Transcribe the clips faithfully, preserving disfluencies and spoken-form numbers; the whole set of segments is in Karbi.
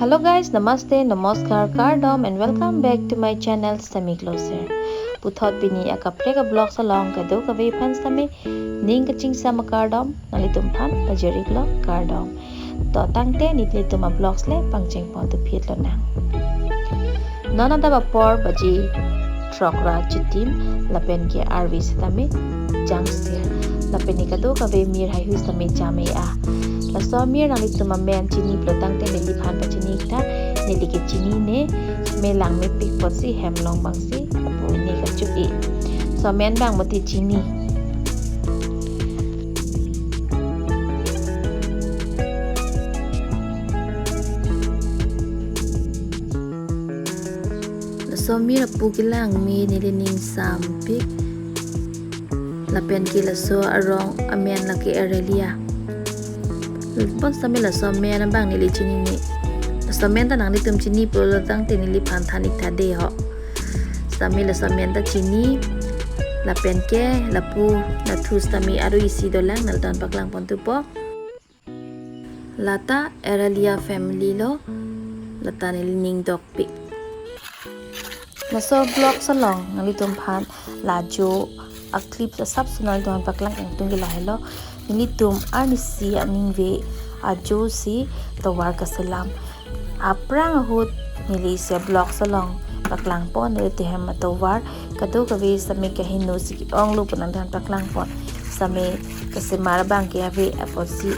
Hello guys, namaste, namaskar, kardom and welcome back to my channel Semi Closer. Puthot pini akaprek a-vlogs along kadokave aphan sitame ning kachingsam akardom nanglitum aphan pajir-iklo, kardom. To tangte nelitum a-vlogs le pangcheng pon thuphit lonang. Non adap apor baji throk ra chitim lapen ke arve sitame jangsir. Lapen ne kadokave mir haihui sitame jam-e-a. Laso amir nanglitum amen chini pulo tangte neliphan pachini-ik tha, neli ke chinine, me lang mepik apotsi hem along abangsi lapu ne kachup-e. Laso amen abang mati chini. Laso amir apu kelang me neli ningsampik. Lapen ke laso arong amen lake Aralia. Bon sitame laso amen abang neli chinine. Laso amen ta nanglitum chini pulo tangte neliphan than-ik tha dei ho. Sitame laso amen ta chini. Lapen ke lapu nathu sitame aro isi dolang, nangtum paklang pon thupo. Lata Aralia family lo, lata neli ning dokpik. Laso vlogs along nanglitum aphan la ajo a-clip asapso nanglitum aphan paklang ingtung ke lahelo. Nelitum arnisi aningve ajo si tovar kaselam. Aphrang ahut neli isi a-vlogs along paklang pon, neli tehem atovar kadokave sitame kaheno si ke-onglo pu nangtum aphan paklang pon. Sitame kasemar abang ke ave apotsi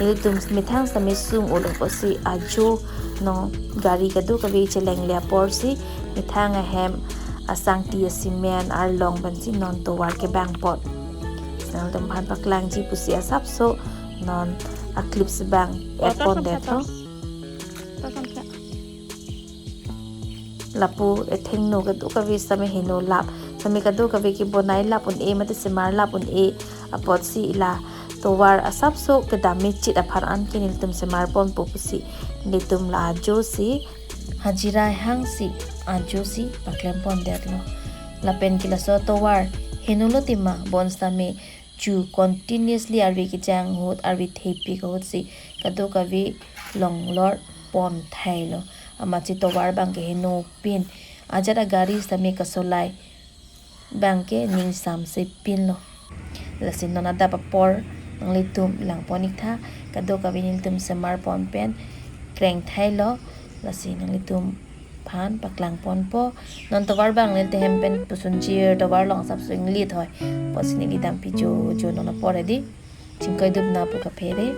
nelitum methang sitame sung-olo apotsi ajo non gari kadokave chelengle aporsi methang ahem asangti asimen arlong pensi non tovar kebang pon. Nangtum aphan paklangji pusi asapso non a-clip abang add pondetlo. Lapu ethengno kadokave sitame heno lap, sitame kadokave kebonai lap un-e mate semar lap un-e apotsi la tovar asapso kedam mechit aphan an ke nelitum semar ponpo pusi nelitum la ajo si hajira hangsi ajo si paklem pondetlo. Lapen ke laso tovar henolo tima, bon sitame chu continuously arve kejang ahut, arve thepik ahut si kadokave longlor pon thailo. Amatsi tovar abang ke henopin. Ajat agari sitame kasolai abang ke ningsamsepinlo. Lasi non adap apor nanglitum lang pon-ik tha, kadokave nelitum semar pon pen kreng thailo. Lasi nanglitum aphan paklang ponpo. Non tovar abang neli tehem pen pusunjir, tovar along asapso inglit hoi. Apotsi neli dampi jojo non apor hedi. Chingkoi dupna pu kaphere.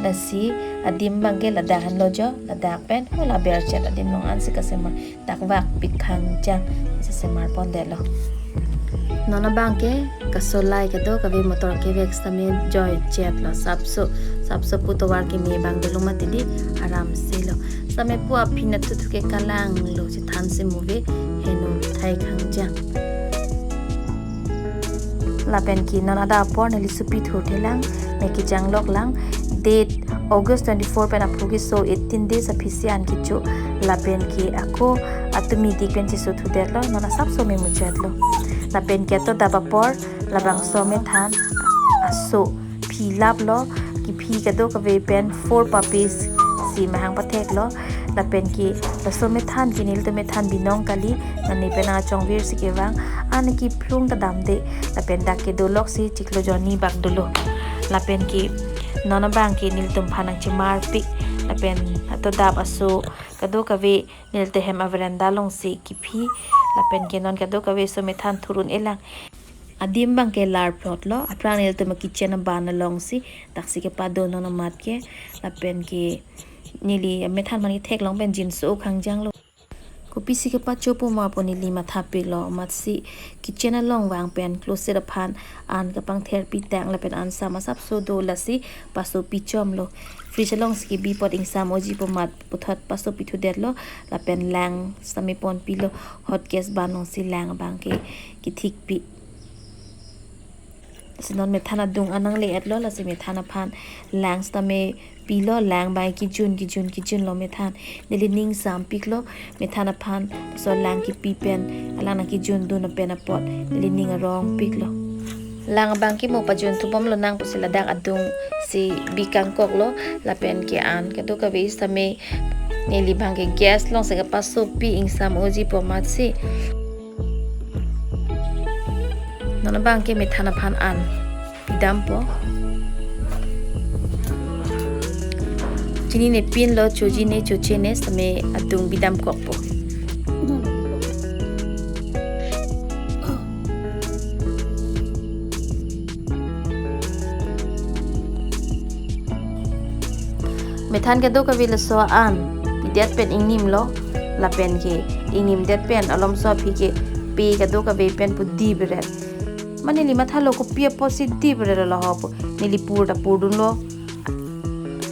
Lasi adim abang ke ladak henlo jo, ladak pen hala berchet adim along ansi kasemar, dak vakpik khangjang, ansi semar pondetlo. Non abang ke kasolai kadokave motor kevek sitame joichetlo, asapso, asapso pu tovar keme abang dolo mati dei, aramselo. Sitame pu aphi nathu thu ke kalanglo, chethan si muve, heno thai khangjang. Lapen ke non adap apor neli sopi thurthelang, ne kejang loklang, date August twenty-four pen aphu keso, eighteen days aphisi an kecho. Lapen ke ako atumi dik pen cheso thudetlo, non asapso memuchetlo. Lapen ke ato adap apor labangso amethan aso phi laplo, kephi kadokave pen four puppies si mahang patheklo. Lapen ke laso amethan ke nelitum amethan binong kali, nani pen achongvir si kevang, an kephlung ta damde. Lapen dak kedo loksi chiklo jonni bak dolo. Lapen ke non abang ke nelitum aphan nangchemarpik. Lapen ato adap aso kadokave neli tehem a-veranda alongsi kephi. Lapen ke non kadokave so amethan thur un-elang. Adim abang ke lar plot lo, aphrang nelitum a-kitchen aban alongsi daksi kepado non amat ke. Lapen ke neli amethan aphan ketheklong pen jinso khangjanglo. Kopisi kepacho pu ma pu neli mathapiklo, amatsi kitchen along vang pen closet aphan an kapangther pitang lapen ansam asapso do, lasi paso pichomlo. Fridge alongsi kebi apot ingsam oji pu amat puthot paso pithudetlo, lapen lang sitame ponpilo, hot gas ban alongsi lang abang ke kethikpi. Lasi non methan adung an nangle-etlo, lasi methan aphan lang sitame pilo, lang abang kejun kejun kejunlo methan. Neli ningsampiklo methan aphan, laso lang kepi pen alang nangkejundun pen apot neli ning arongpiklo. Lang abang ke mo pajun thubom lonang pusi ladak adung si bi kangkok lo, lapen ke an kadokave sitame neli abang ke gas along si kapasopi ingsam oji pu amatsi. Non abang ke methan aphan an pidampo. Chinine pinlo, choji ne choche ne sitame adung bidamkokpo. Methan kadokave laso an pidet pen ingnimlo, lapen ke ingnimdet pen alomso aphi ke pe kadokave pen pu dipret. Mane neli mathalo kopi apotsi dipret lo ho pu. Neli pur ta purdunlo.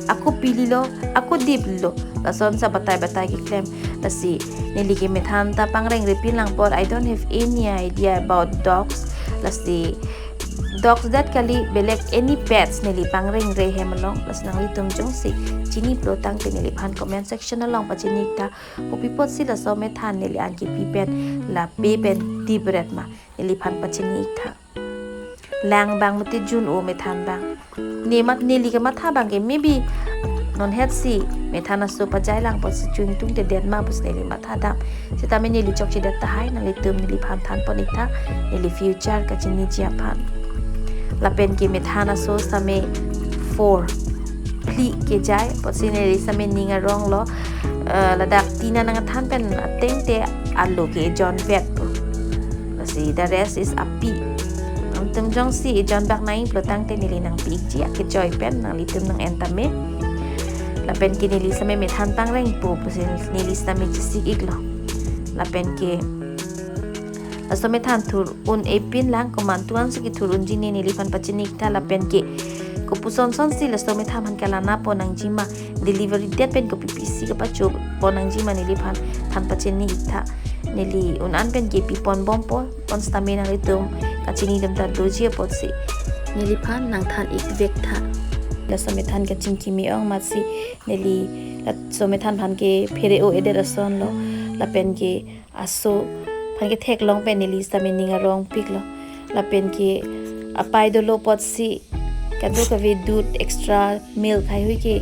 Ako pililo, ako diplilo. Lason sa batai batai keklem. Lasi neli ke methan ta pangrengre pinlang apot, I don't have any idea about dogs. Lasi dogs det kali, belek any pets neli pangrengre hem along. Lasi nanglitum jongsi chini plotangte neliphan comment section along pachini iktha. Kopi apotsi laso methan neli an kipi pen la pe pen dipret ma, neliphan pachini iktha. Lang abang mate jun-o, methan abang. Ne mat neli kamatha abang ke maybe non het si methan aso pajailang apotsi chuingtungtedet ma pusi neli mathadam. Sitame neli chokchedet tahai, nanglitum neliphan thanpon iktha, neli future kachiniji aphan. Lapen ke methan aso sitame four, phli kejai apotsi neli sitame ning aronglo, eh, ladak tina nangthan pen atengte alo ke ejon vetpo. Lasi the rest is api. Nangtum jongsi ejon bak nangji plotangte neli nangpi ikji, akejoi pen nanglitum nang-en tame. Lapen ke neli sitame methan pangrengpo pusi neli sitame chesik iklo. Lapen ke laso methan thur un-e pinlang, komantuan si kethur unji ne neliphan pachini iktha, lapen ke kopuson sonsi laso methan aphan kelana pon nangji ma, delivery det pen kopi pisi kapachopon nangji ma, neliphan than pachini iktha. Neli un-an pen ke pipon bompo, pon sitame nanglitum kachini atum ta doji apotsi neliphan nangthan ik vektha. Laso methan kachingki me-ong amatsi neli laso methan aphan ke phere-o-edet asonlo, lapen ke aso aphan ke theklong pen neli sitame ning arongpiklo. Lapen ke apai dolo apotsi kadokave dudh, extra milk haihui ke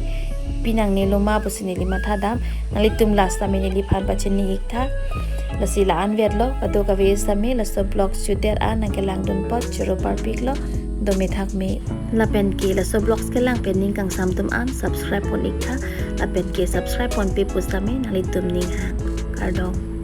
pinangnelo ma pusi neli mathadam. Nanglitum la sitame neliphan pachini iktha. Lasi la-an vetlo, kadokave sitame laso vlogs chudet an nangkelangdun apot choro parpiklo, dome thakme. Lapen ke laso vlogs kelang pen ning kangsam atum an subscribe pon iktha. Lapen ke subscribe ponpe pusitame nanglitum ning hang. Kardom.